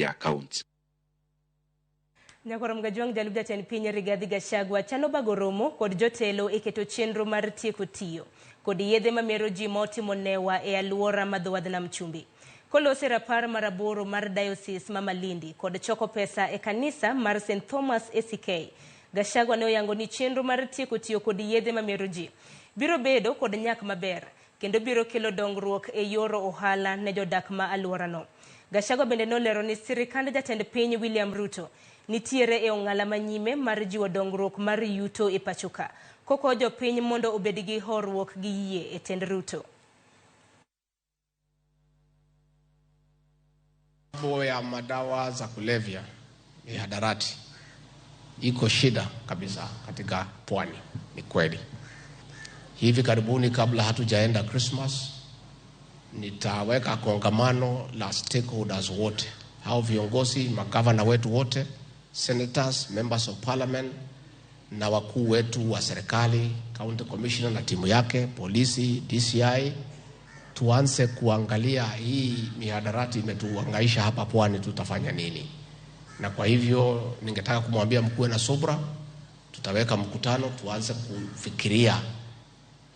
Accounts. Nyakwar Mgajwang' jalup jatend piny Rigathi Gachagua chano bago romo kod jotelo e keto chenro mar tieko tiyo kod yedhe mamero ji ma otimo newa e alwora ma dho wadh nam chumbi. Kolose rapar mar 8 mar Diocese ma Malindi kod choko pesa e kanisa mar St Thomas ACK, Gachagua ne oyango ni chenro mar tieko tiyo kod yedhe mamero ji biro bedo kod nyak maber kendo biro kelo dongruok e yor ohala ne jodak ma alworano. Gachagua bende nolero ni sirikand jatend piny William Ruto nitiere e ong'ala manyime mar jiwo dongruok mar yuto e pachoka, kokwayo jopiny mondo obed gi horuok gi yie e tend Ruto. Mambo ya madawa za kulevya, mihadarati, iko shida kabisa katika pwani, ni kweli. Hivi karibuni kabla hatujaenda Christmas, nitaweka kongamano la stakeholders wote, hao viongozi, magavana wetu wote, senators, members of parliament na wakuu wetu wa serikali, county commissioner na timu yake, polisi, DCI, tuanze kuangalia hii mihadarati imetuhangaisha hapa pwani, tutafanya nini? Na kwa hivyo ningetaka kumwambia mkuwe na subra, tutaweka mkutano tuanze kufikiria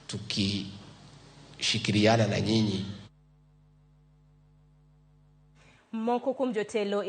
tukishikiriana na nyinyi. Moko kuom jotelo